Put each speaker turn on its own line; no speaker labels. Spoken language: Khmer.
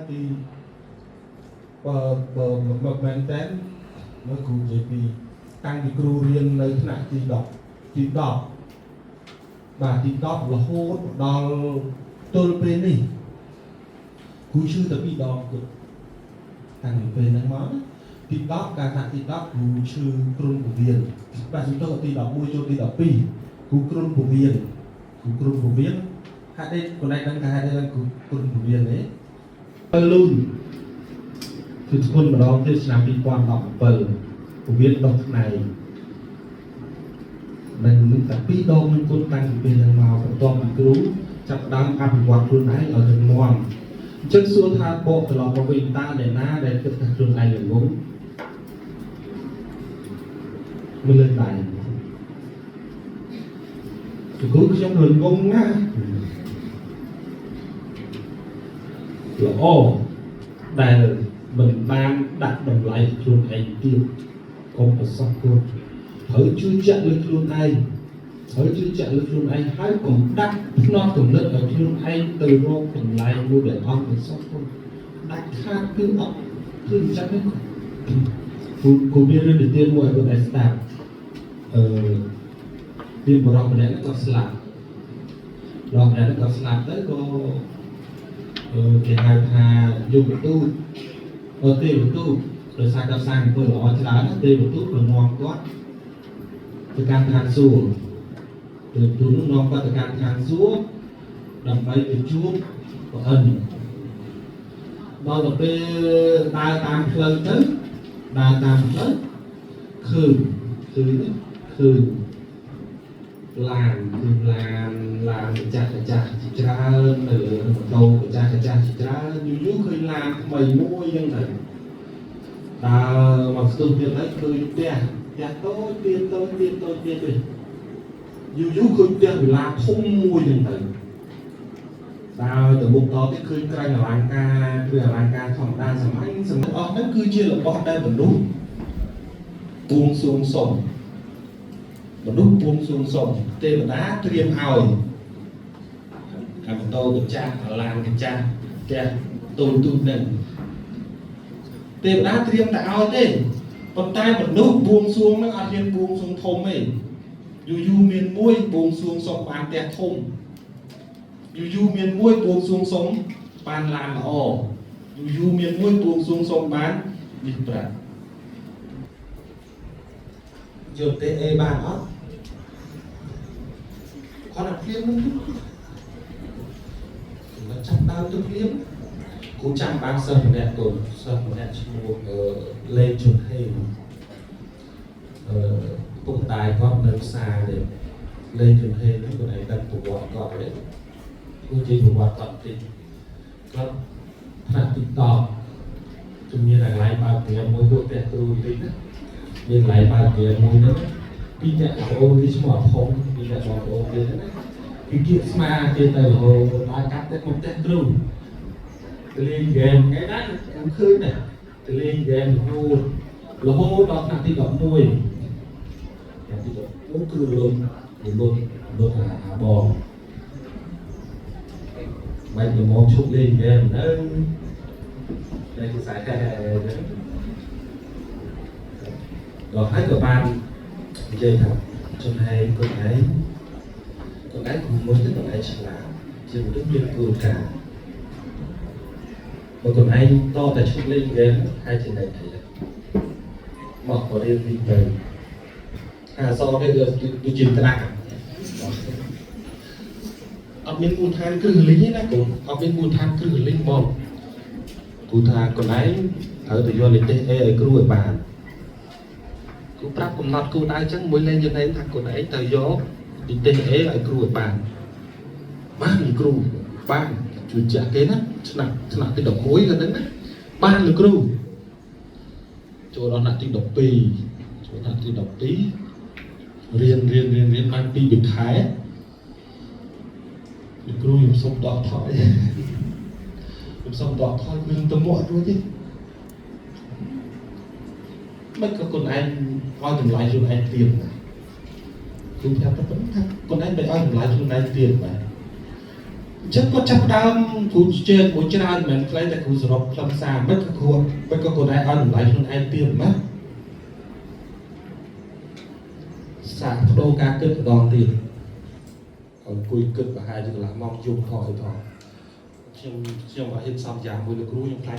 ពីបើបើមកមែនតើមើលគ្រូនិយាយពីតាំងពីគ្រូរៀននៅថ្នាក់ទី10ទី10បាទទី10រហូតដល់ទល់ពេលនេះគ្រូឈឺតែពីរដងគត់តាំងពីពេលហ្នឹងមកណាទី10កាលថ្នាក់ទី10គ្រូឈឺគ្រុនពោះវៀនបាទសំទោសទី11ចូលទី12គ្រូគ្រុនពោះវៀនគ្រូគ្រុនពោះវៀនហេតុអីខ្លួនឯងដឹងថាហេតុអីឡើងគ្រូគ្រុនពោះវៀនទេលូនគឺធ្ងន់ម្ដងទៀតឆ្នាំ2017ពោះវៀនដុះផ្នែកនឹងនឹងតែពីរដងនឹងគុណតាំងពីពេលហ្នឹងមកបន្ទាប់ពីគ្រូចាប់ផ្ដើមអភិវឌ្ឍខ្លួនឯងឲ្យរឹងមាំអញ្ចឹងសួរថាបកត្រឡប់មកវិញតើអ្នកណាដែលគិតថាខ្លួនឯងល្ងងមើលលើដៃគ្រូខ្ញុំល្ងងណាស់ល្អដែលមិនបានដាក់តម្លៃខ្លួនឯងទៀតកុំប្រសោះខ្លួនត្រូវជឿជាក់លើខ្លួនឯងត្រូវជឿជាក់លើខ្លួនឯងហើយកុំដាក់ផ្នត់គំនិតឲ្យខ្លួនឯងទៅរកតម្លៃមួយដែលអត់ប្រសោះខ្លួនដាច់ខាតគឺអត់គឺអញ្ចឹងទេគូគូមានរឿងនិទានមួយឲ្យខ្លួនឯងស្ដាប់អឺមានបុរសម្នាក់គាត់ស្លាប់បុរសម្នាក់គាត់ស្លាប់ទៅក៏អឺគេហៅថាយុវទូតអឺទេវទូតដោយសារគាត់សាងអំពើល្អច្រើនទេវទូតក៏នាំគាត់ទៅកាន់ឋានសួគ៌ទេវទូតនោះនាំគាត់ទៅកាន់ឋានសួគ៌ដើម្បីទៅជួបព្រះឥន្ទដល់ទៅពេលដើរតាមផ្លូវទៅដើរតាមផ្លូវឃើញឃើញឃើញឡានគឺឡានឡានម្ចាស់ម្ចាស់ជាច្រើននៅលើម៉ូតូម្ចាស់ម្ចាស់ជាច្រើនយូរយូរឃើញឡានថ្មីមួយអញ្ចឹងទៅដើរមកស្ទុះទៀតហើយឃើញផ្ទះផ្ទះតូចទៀតតូចទៀតតូចទៀតវិញយូរយូរឃើញផ្ទះវិឡាធំមួយអញ្ចឹងទៅដើរទៅមុខតទៀតឃើញក្រែងអលង្ការគ្រឿងអលង្ការធម្មតាសម័យសម័យអស់ហ្នឹងគឺជារបស់ដែលមនុស្សបួងសួងសុំមនុស្សបួងសួងសុំទេវតាត្រៀមឲ្យអាម៉ូតូកញ្ចាស់អាឡានកញ្ចាស់ផ្ទះទូនទូនហ្នឹងទេវតាត្រៀមតែឲ្យទេប៉ុន្តែមនុស្សបួងសួងហ្នឹងអត់ហ៊ានបួងសួងធំទេយូរយូរមានមួយបួងសួងសុំបានផ្ទះធំយូរយូរមានមួយបួងសួងសុំបានឡានល្អយូរយូរមានមួយបួងសួងសុំបាននេះប្រាក់យល់ទេអេបានអត់គាត់តែភ្លាមហ្នឹងមិនចាប់ដើមទៅភ្លាមគ្រូចាំបានសិស្សម្នាក់កូនសិស្សម្នាក់ឈ្មោះអឺលេងជុនហេងអឺពុកម្ដាយគាត់នៅផ្សារទេលេងជុនហេងហ្នឹងខ្លួនឯងដឹងប្រវត្តិគាត់ទេគ្រូនិយាយប្រវត្តិគាត់តិចគាត់ថ្នាក់ទី10ជំនាញកន្លែងបើកព្រាមួយពួកផ្ទះគ្រូបន្តិចណាមានកន្លែងបើកព្រាមួយហ្នឹងពីរអ្នកបងប្អូនគេឈ្មោះអាផុងពីរអ្នកបងប្អូនគេហ្នឹងណាគេគៀកស្មាគេទៅរហូតដល់កាត់ទៅមុខផ្ទះគ្រូទៅលេងហ្គេមថ្ងៃណាខ្ញុំឃើញដែរទៅលេងហ្គេមរហូតរហូតដល់ថ្នាក់ទី11ថ្នាក់ទី11គឺលុនលុនលុនអាបងបែបល្មមឈប់លេងហ្គេមនៅតែគេខ្សែតែចឹងដល់ហើយក៏បាននិយាយថាជនឯងខ្លួនឯងខ្លួនឯងគ្រូមើលទៅខ្លួនឯងឆ្លាតជាមនុស្សមានគោលការណ៍បើខ្លួនឯងតតែឈប់លេងហ្គេមហើយជាអ្នកអីមកក៏រៀនវិញទៅអាសគេដូចជាត្រាក់អត់មានមូលដ្ឋានគ្រឹះលីងទេណាគ្រូអត់មានមូលដ្ឋានគ្រឹះលីងបងគ្រូថាខ្លួនឯងត្រូវទៅយកនិទេស A ឲ្យគ្រូឲ្យបានគ្រូប្រាប់កំណត់គោលដៅអញ្ចឹងមួយលេងចំណេញថាខ្លួនឯងត្រូវយកនិទេស A ឲ្យគ្រូឲ្យបានបានគ្រូបានជួយចាក់គេណាឆ្នាំថ្នាក់ទី11ក៏ហ្នឹងណាបានលោកគ្រូចូលដល់ថ្នាក់ទី12ចូលថ្នាក់ទី12រៀនរៀនរៀនរៀនបាន2 3ខែលោកគ្រូខ្ញុំសុំដកថយខ្ញុំសុំដកថយខ្ញុំទៅមកអត់រួចទេមិនក៏ខ្លួនឯងឲ្យតម្លៃខ្លួនឯងទៀតណាគ្រូប្រាប់តែប៉ុណ្្នឹងថាខ្លួនឯងមិនឲ្យតម្លៃខ្លួនឯងទៀតបាទ អញ្ចឹងគាត់ចាប់ផ្ដើមគ្រូជែកមួយច្រើនមិនមែនខ្លីតែគ្រូសរុបខ្លឹមសារមិនក៏គ្រូមិនក៏ខ្លួនឯងឲ្យតម្លៃខ្លួនឯងទៀតណាសាកបដូរការគិតម្ដងទៀតអង្គុយគិតប្រហែលជាកន្លះម៉ោងយំផងអីផងខ្ញុំខ្ញុំអត់ហ៊ានសន្យាមួយលោកគ្រូខ្ញុំខ្លាច។